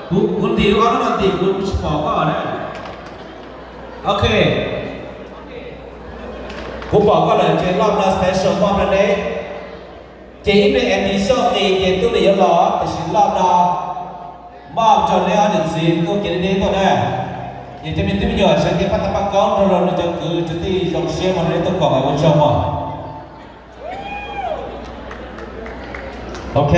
Kuv, kuv ntim lub no ntim kuv tsis pom koj na. Ok, kuv pom koj lawm ces loj no special moj rau neb. Ces ib pliag M D Show qis ces tub nws yuav los, tiam sis loj no moj rau neb ob niam txiv tuaj kev li neb tuaj na. Ces cov me tub me nyuam sawv cev paj tab paj koob rau nws cov kwv cov tij zoo siab mog, neb tuaj koom ua tsaug mog. Ok.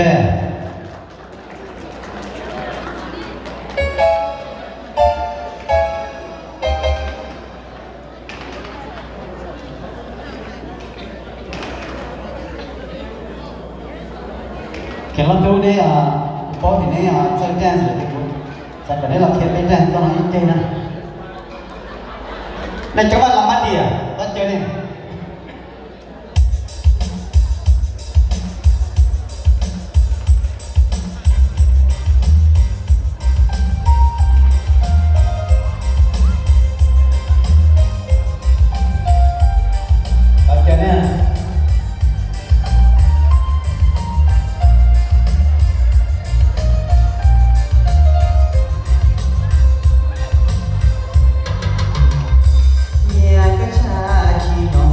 Kev loj tub neb, kuv paub tias neb txawj dance, kuv xav kom neb los qhia peb dance txoj no ib ceg na. Nej cov vaj las mab diam, tab caw ne. Nyias kab tshaj khi no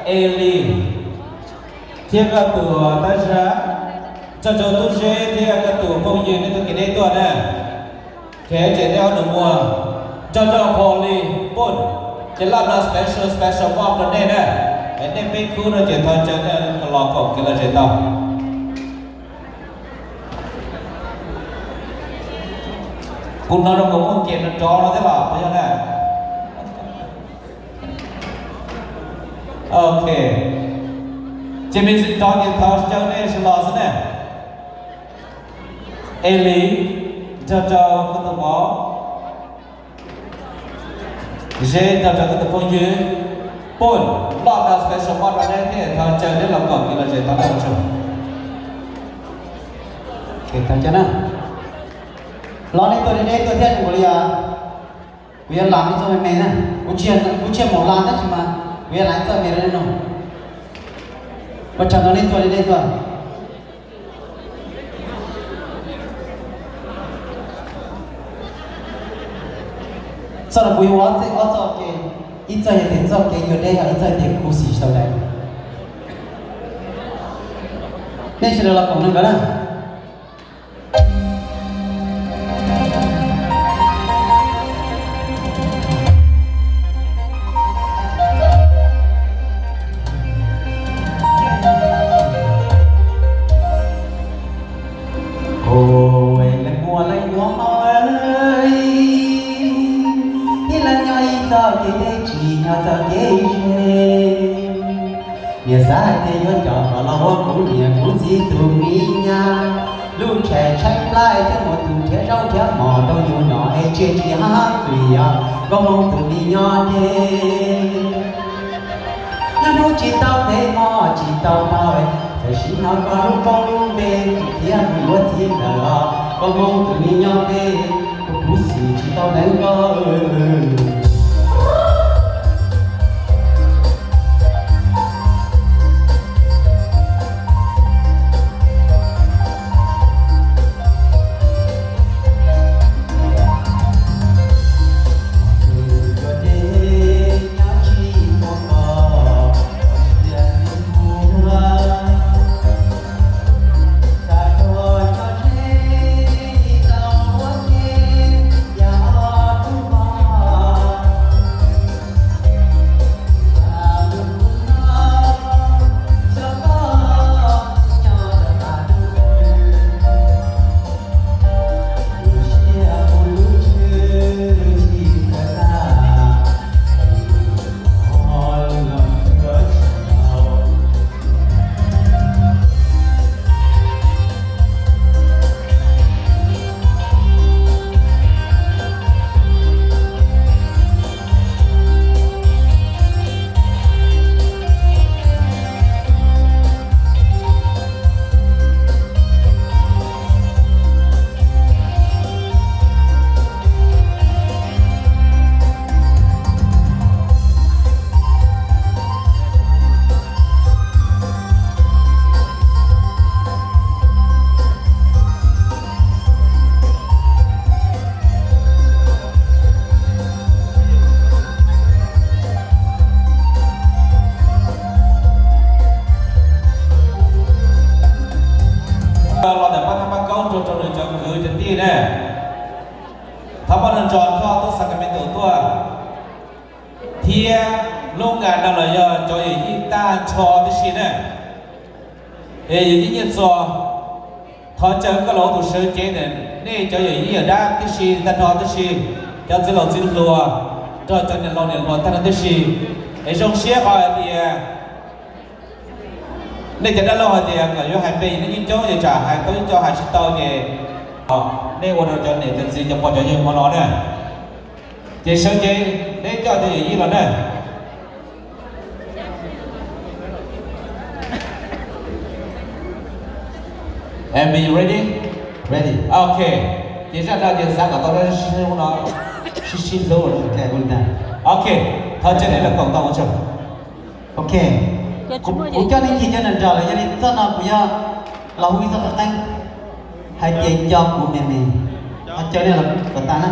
Eli thiab koj tus tab zab, nrog rau Tub Zeb thiab koj tus phooj ywg nej tuaj kev deb tuaj na. Kev tsev tej ob nus muag, nrog rau Poli Poj, ces laj no special special moj rau nej na. Es nej peb khub no ces thov caw nej los koom kev lom zem tau. Kuv hnov zoo nkaus muaj kev nrov nrov no thiab los puas yog na? Ok, ces me ntsis nrov ces thov caw nej sawv los xwb na. Eli, nrog rau koj tus vauv, Zeb nrog rau koj tus phooj ywg, Poj, loj no special moj rau nej thiab thov caw nej los koom kev lom zem tau na ua tsaug. Los nej tuaj deb deb tuaj thiab nkaus li os. Kuv yuav las ib txoj me me na. Kuv tsis, kuv tsis yog maum las tab sis mas kuv yuav las ib txoj me rau nej mloog. Ua tsaug ntau nej tuaj deb deb tuaj. Txoj no kuv yuav ua ob txoj, ob txoj kev, ib txoj yog tias txoj kev yuav deb, ho ib txoj tias khuv xim tsis tau deb. Nej sawv daws los koom nrog nkawd na. Leej muam leej muam hmoob, ib leeg nyob ib txoj kev deb tsis nyob txoj kev ze. Niam xav hais tias yuav coj kom los ua kuv niam kuv txiv tus me nyab, lub tshais tshaib plab thiab mus tus nrhiav zaub nrhiav mov rau yus noj es tsis tsis hab hab plias, koj mus tus me nyab deb. Nyob hnub tsis tau ntev mog tsis tau tau, txawm sim hnov koj lub koob lub npe thiab mus yuav txiv lawm, koj mus tus me nyab deb, kuv khuv xim tsis tau deb koj. Los ntawm pab thab pab kaub nrog rau nws cov kwv cov tij ne, thov pab nrog nrog koj tub Sacramento tuaj, thiab lub ngas no los yog cov yawm yij tag nrho tib si na. Es yawm yij Nyiaj Txos, thov caw koj los ua tus sawv cev ntawm nej cov yawm yij yawm dab tib si tag nrho tib si, cov txiv laus txiv hluas, nrog cov niam laus niam hluas tag nrho tib si. Es zoo siab qhov hais tias nej cov dab laug hais tias kom yuav hais npe nej yeej coob, yeej tsam hais tau ib co hais tsis tau ces nej ua rau cov niam cov txiv cov pog cov yawg hmo no na. Ces sawv cev, neb coj cov yawm yij los na. Am I ready? Ready. Ok. Ces zaj no ces xav kom tau zaj sib hlub no, sib sib hlub. Ok, thov caw nej los koom tau ua tsaug. Ok. Kuv coj nej ncig cov nram nram lawm, yog li txoj no kuv yog los hu ib txoj qeeb qeeb hais tias nco kuv me me, ho caw nej los kom tas na.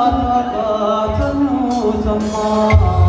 txog koj txhua hnub txhua hmo.